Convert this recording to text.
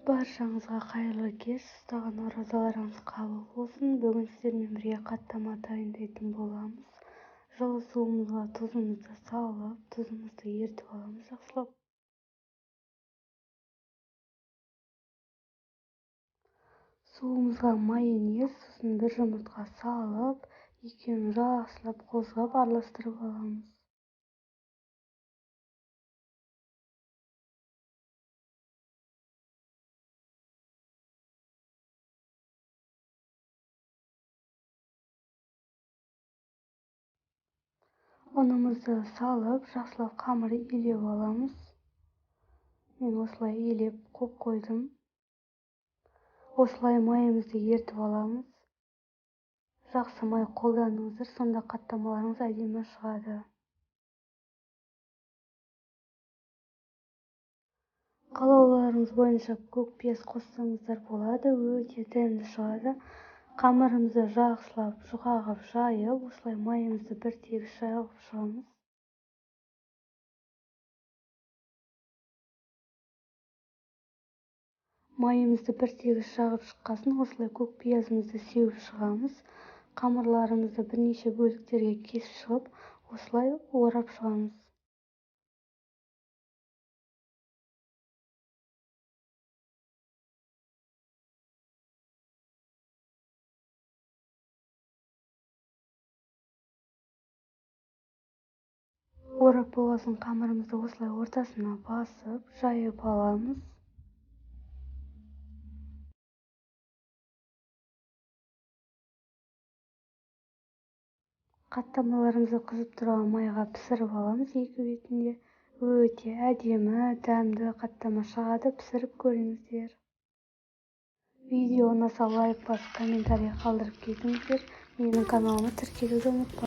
Баршаңызға қайырлы кеш! Ұстаған оразаларыңыз қабыл болсын! Бүгін сіздермен бірге қаттама дайындайтын боламыз. Жылы суымызға тұзымызды салып, тұзымызды ерітіп аламыз жақсылап. Суымызға майонез, сосын бір жұмыртқа салып, екеуін жақсылап қозғап араластырып аламыз. Ұнымызды салып, жақсылап қамыр илеп аламыз. Мен осылай илеп қойып қойдым. Осылай майымызды ерітіп аламыз. Жақсы май қолданыңыздар, сонда қаттамаларыңыз әдемі шығады. Қалауларыңыз бойынша көк пияз қоссаңыздар болады, өте дәмді шығады. Қамырымызды жақсылап жұқа қылып жайып, осылай майымызды бір тегіс жағып шығамыз. Майымызды бір тегіс жағып шыққасын, осылай көк пиязымызды сеуіп шығамыз. Қамырларымызды бірнеше бөліктерге кесіп шығып, осылай орап шығамыз. Орап болғасын қамырымызды осылай ортасына басып, жайып аламыз. Қаттамаларымызды қызып тұрған майға пісіріп аламыз екі бетінде. Өте әдемі, дәмді қаттама шығады, пісіріп көріңіздер. Видео ұнаса, лайк басып, комментарий қалдырып кетіңіздер. Менің каналыма тіркелуді ұмытпаңыздар.